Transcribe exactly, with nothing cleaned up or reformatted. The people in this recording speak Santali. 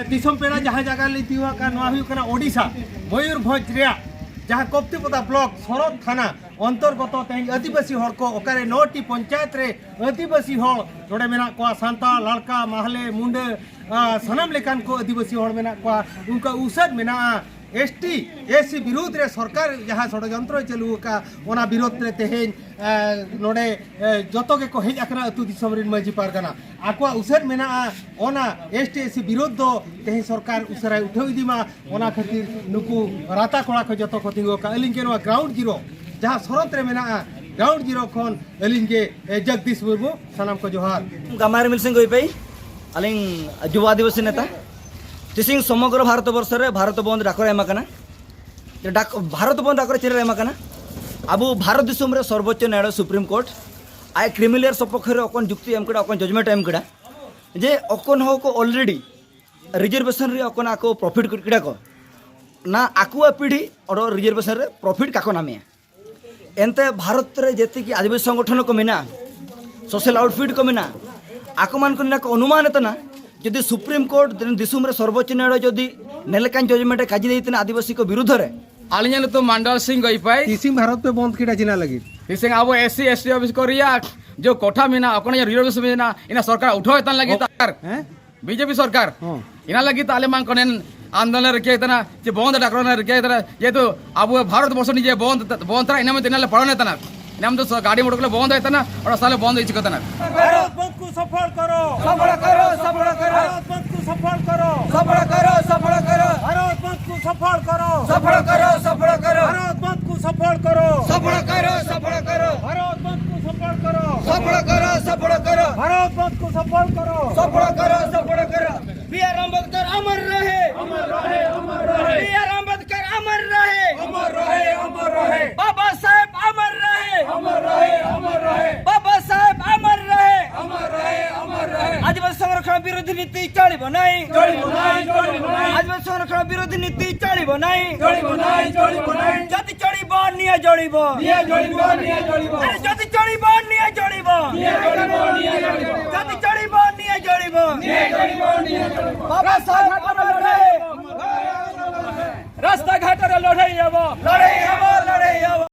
ᱫᱤᱥᱚᱢ ᱯᱮᱲᱟ ᱡᱟᱦᱟᱸ ᱡᱟᱭᱜᱟ ᱨᱮᱞᱤᱧ ᱛᱤᱸᱜᱩ ᱟᱠᱟᱱ, ᱱᱚᱣᱟ ᱦᱩᱭᱩᱜ ᱠᱟᱱᱟ ᱳᱰᱤᱥᱟ, ᱢᱚᱭᱩᱨᱵᱷᱚᱸᱡᱽ ᱨᱮᱭᱟᱜ ᱡᱟᱦᱟᱸ ᱠᱚᱯᱛᱤᱯᱚᱫᱟ ᱵᱞᱚᱠ ᱥᱚᱨᱚᱫ ᱛᱷᱟᱱᱟ ᱚᱱᱛᱚᱨᱜᱚᱛᱚ᱾ ᱛᱮᱦᱮᱧ ᱟᱹᱫᱤᱵᱟᱹᱥᱤ ᱦᱚᱲ ᱠᱚ ᱚᱠᱟᱨᱮ ᱱᱚᱴᱤ ᱯᱚᱧᱪᱟᱭᱮᱛ ᱨᱮ ᱟᱹᱫᱤᱵᱟᱹᱥᱤ ᱦᱚᱲ ᱱᱚᱰᱮ ᱢᱮᱱᱟᱜ ᱠᱚᱣᱟ, ᱥᱟᱱᱛᱟᱲ, ᱞᱟᱲᱠᱟ, ᱢᱟᱦᱞᱮ, ᱢᱩᱱᱰᱟᱹ, ᱟ, ᱥᱟᱱᱟᱢ ᱞᱮᱠᱟᱱ ᱠᱚ ᱟᱹᱫᱤᱵᱟᱹᱥᱤ ᱦᱚᱲ ᱢᱮᱱᱟᱜ ᱠᱚᱣᱟ᱾ ᱩᱱᱠᱩ ᱩᱥᱟᱹᱫ ᱢᱮᱱᱟᱜᱼᱟ᱾ ᱮᱥ ᱴᱤ, ᱮᱥ ᱥᱤ ᱵᱤᱨᱩᱫᱽ ᱨᱮ ᱥᱚᱨᱠᱟᱨ ᱡᱟᱦᱟᱸ ᱥᱚᱲᱚᱡᱚᱱᱛᱨᱚᱭ ᱪᱟᱹᱞᱩ ᱟᱠᱟᱫ, ᱚᱱᱟ ᱵᱤᱨᱳᱫᱽ ᱨᱮ ᱛᱮᱦᱮᱧ, ᱮ, ᱱᱚᱰᱮ, ᱮ, ᱡᱚᱛᱚ ᱜᱮᱠᱚ ᱦᱮᱡ ᱟᱠᱟᱱᱟ ᱟᱹᱛᱩ ᱫᱤᱥᱚᱢ ᱨᱮᱱ ᱢᱟᱹᱡᱷᱤ ᱯᱟᱨᱜᱟᱱᱟ᱾ ᱟᱠᱚᱣᱟᱜ ᱩᱥᱟᱹᱫ ᱢᱮᱱᱟᱜᱼᱟ, ᱚᱱᱟ ᱮᱥ ᱴᱤ, ᱮᱥ ᱥᱤ ᱵᱤᱨᱳᱫᱽ ᱫᱚ ᱛᱮᱦᱮᱧ ᱥᱚᱨᱠᱟᱨ ᱩᱥᱟᱹᱨᱟᱭ ᱩᱴᱷᱟᱹᱣ ᱤᱫᱤ ᱢᱟ, ᱚᱱᱟ ᱠᱷᱟᱹᱛᱤᱨ ᱱᱩᱠᱩ ᱨᱟᱛᱟ ᱠᱚᱲᱟ ᱠᱚ ᱡᱚᱛᱚ ᱠᱚ ᱛᱤᱸᱜᱩ ᱟᱠᱟᱫ᱾ ᱟᱹᱞᱤᱧ ᱜᱮ ᱱᱚᱣᱟ ᱜᱨᱟᱣᱩᱱᱰ ᱡᱤᱨᱳ, ᱡᱟᱦᱟᱸ ᱥᱚᱨᱚᱛ ᱨᱮ ᱢᱮᱱᱟᱜᱼᱟ, ᱜᱨᱟᱣᱩᱱᱰ ᱡᱤᱨᱳ ᱠᱷᱚᱱ ᱟᱹᱞᱤᱧ ᱜᱮ, ᱮ, ᱡᱚᱜᱽᱫᱤᱥ ᱢᱩᱨᱢᱩ, ᱥᱟᱱᱟᱢ ᱠᱚ ᱡᱚᱦᱟᱨ᱾ ᱜᱟᱢᱟᱨ ᱢᱤᱞ ᱥᱤᱝ ᱜᱚᱭᱯᱟᱹᱭ, ᱟᱹᱞᱤᱧ ᱡᱩᱵᱟ ᱟᱹᱫᱤᱵᱟᱹᱥᱤ ᱱᱮᱛᱟ᱾ ᱛᱤᱥᱤᱝ ᱥᱚᱢᱚᱜᱨᱚ ᱵᱷᱟᱨᱚᱛ ᱵᱚᱨᱥᱚ ᱨᱮ ᱵᱷᱟᱨᱚᱛ ᱵᱚᱱᱫᱷ ᱰᱟᱠᱨᱟ ᱮᱢ ᱟᱠᱟᱱᱟ᱾ ᱰᱟᱠ-, ᱵᱷᱟᱨᱚᱛ ᱵᱚᱱᱫᱷ ᱰᱟᱠᱨᱟ ᱪᱮᱫ ᱨᱮ ᱮᱢ ᱟᱠᱟᱱᱟ? ᱟᱵᱚ ᱵᱷᱟᱨᱚᱛ ᱫᱤᱥᱚᱢ ᱨᱮ ᱥᱚᱨᱵᱚᱪᱪᱚ ᱱᱮᱭᱟᱞᱚᱭ, ᱥᱩᱯᱨᱤᱢ ᱠᱳᱨᱴ, ᱟᱡ ᱠᱨᱤᱢᱤᱱᱟᱞ ᱥᱚᱯᱚᱠᱷᱮ ᱨᱮ ᱚᱠᱚᱱ ᱡᱩᱠᱛᱤ ᱮᱢ ᱠᱮᱫᱟ, ᱚᱠᱚᱱ ᱡᱟᱡᱽᱢᱮᱱᱴ ᱮᱢ ᱠᱮᱫᱟ, ᱡᱮ ᱚᱠᱚᱱ ᱦᱚᱸ ᱠᱚ ᱚᱞᱨᱮᱰᱤ ᱨᱤᱡᱟᱨᱵᱷᱮᱥᱚᱱ ᱨᱮ ᱚᱠᱚᱱ ᱟᱠᱚ ᱯᱨᱚᱯᱷᱤᱴ ᱠᱚ ᱠᱮᱫᱟ ᱠᱚ, ᱱᱟ ᱟᱠᱚᱣᱟᱜ ᱯᱤᱲᱦᱤ ᱚᱰᱚ ᱨᱤᱡᱟᱨᱵᱷᱮᱥᱚᱱ ᱨᱮ ᱯᱨᱚᱯᱷᱤᱴ ᱠᱟᱠᱚ ᱱᱟᱢᱮᱭᱟ᱾ ᱮᱱᱛᱮ ᱵᱷᱟᱨᱚᱛ ᱨᱮ ᱡᱮᱛᱮ ᱠᱤ ᱟᱹᱫᱤᱵᱟᱹᱥᱤ ᱥᱚᱝᱜᱚᱴᱷᱚᱱ ᱠᱚ ᱢᱮᱱᱟᱜᱼᱟ, ᱥᱳᱥᱟᱞ ᱟᱣᱩᱴᱯᱷᱤᱴ ᱠᱚ ᱢᱮᱱᱟᱜᱼᱟ, ᱟᱠᱚ ᱢᱟᱱ ᱠᱚ ᱱᱤᱭᱟᱹ ᱠᱚ ᱚᱱᱩᱢᱟᱱ ᱮ ᱛᱟᱦᱮᱱᱟ, ᱡᱩᱫᱤ ᱥᱩᱯᱨᱤᱢ ᱠᱳᱨᱴ ᱫᱤᱥᱚᱢ ᱨᱮ ᱥᱚᱨᱵᱚᱪᱪᱚ ᱱᱮᱭᱟᱞᱚᱭ ᱡᱩᱫᱤ ᱱᱮᱞᱮᱠᱟᱱ ᱡᱟᱡᱽᱢᱮᱱᱴ ᱮ ᱠᱟᱡᱤ ᱫᱟᱹᱭ ᱛᱟᱦᱮᱱᱟ ᱟᱹᱫᱤᱵᱟᱹᱥᱤ ᱠᱚ ᱵᱤᱨᱩᱫᱷ ᱨᱮ᱾ ᱟᱹᱞᱤᱧᱟᱜ ᱧᱩᱛᱩᱢ ᱢᱟᱱᱰᱚᱞ ᱥᱤᱝ ᱜᱚᱭᱯᱟᱭ᱾ ᱛᱤᱥᱤᱝ ᱵᱷᱟᱨᱚᱛ ᱯᱮ ᱵᱚᱱᱫ ᱠᱮᱫᱟ ᱪᱮᱫᱟᱜ ᱞᱟᱹᱜᱤᱫ? ᱛᱤᱥᱤᱝ ᱟᱵᱚ S C S T office ᱠᱚ ᱨᱮᱭᱟᱜ ᱡᱚ ᱠᱚᱴᱷᱟ ᱢᱮᱱᱟᱜᱼᱟ, ᱚᱠᱚᱱᱟᱜ ᱨᱤᱡᱟᱨᱵᱷᱮᱥᱚᱱ ᱢᱮᱱᱟᱜᱼᱟ, ᱤᱱᱟ ᱥᱚᱨᱠᱟᱨ ᱩᱴᱷᱟᱹᱣ ᱮ ᱛᱟᱦᱮᱱ ᱞᱟᱹᱜᱤᱫ ᱛᱟᱨ᱾ ᱦᱮᱸ? ᱵᱤᱡᱮᱯᱤ ᱥᱚᱨᱠᱟᱨ᱾ ᱦᱚᱸ᱾ ᱤᱱᱟ ᱞᱟᱹᱜᱤᱫ ᱛᱮ ᱟᱞᱮ ᱢᱟ ᱠᱚᱱᱮᱱ ᱟᱱᱫᱳᱞᱚᱱ ᱨᱮ ᱨᱤᱠᱟᱹᱭ ᱛᱟᱦᱮᱱᱟ, ᱡᱮ ᱵᱚᱱᱫ ᱰᱟᱠᱨᱚᱱ ᱨᱮ ᱨᱤᱠᱟᱹᱭ ᱛᱟᱦᱮᱱᱟ, ᱡᱮᱦᱮᱛᱩ ᱟᱵᱚ ᱵᱷᱟᱨᱚᱛ ᱵᱚᱨᱥᱚ ᱱᱤᱡᱮ ᱵᱚᱱᱫ, ᱵᱚᱱᱫ ᱛᱟᱦᱮᱱᱟ, ᱤᱱᱟ ᱢᱮᱱᱛᱮ ᱤᱱᱟ ᱞᱮ ᱯᱟᱞᱚᱱ ᱮᱫ ᱛᱟᱦᱮᱱᱟ᱾ ᱤᱱᱟ ᱢᱮᱱᱛᱮ ᱥᱚ-, ᱜᱟᱹᱰᱤ ᱢᱚᱴᱚᱨ ᱠᱚᱞᱮ ᱵᱚᱱᱫ ᱮᱫ ᱛᱟᱦᱮᱱᱟ, ᱚᱱᱟ ᱥᱟᱞᱮ ᱵᱚᱱᱫ ᱤᱪᱤ ᱠᱚ ᱛᱟᱦᱮᱱᱟ᱾ भारत बंद को सफल करो। सफल करो, सफल करो। भारत बंद को सफल करो। सफल करो, सफल करो। भारत बंद को सफल करो। सफल करो, सफल करो। भारत बंद को सफल करो। सफल करो, सफल करो। भारत बंद को सफल करो। सफल करो, सफल करो। भारत बंद को सफल करो। सफल करो, सफल करो। बी आर अम्बेडकर अमर रहे। अमर रहे, अमर रहे। बी आर अम्बेडकर अमर रहे। अमर रहे, अमर रहे। बाबा साहेब अमर रहे। अमर रहे, अमर रहे। बाबा साहेब अमर रहे। अमर रहे, अमर रहे। आदिवासी संरक्षण विरोधी नीति चलिब नाई। चलिब नाई, चलिब नाई। आदिवासी संरक्षण विरोधी नीति चलिब नाई। चलिब नाई, चलिब नाई। जदि चलिब, निया जलिब। निया जलिब, निया जलिब। अरे जदि चलिब, निया जलिब। निया जलिब, निया जलिब। जदि चलिब, निया जलिब। ରାସ୍ତାଘାଟରେ ଲଢ଼େଇ ହେବ। ରାସ୍ତାଘାଟରେ ଲଢ଼େଇ ହେବ। ଲଢ଼େଇ ହେବ,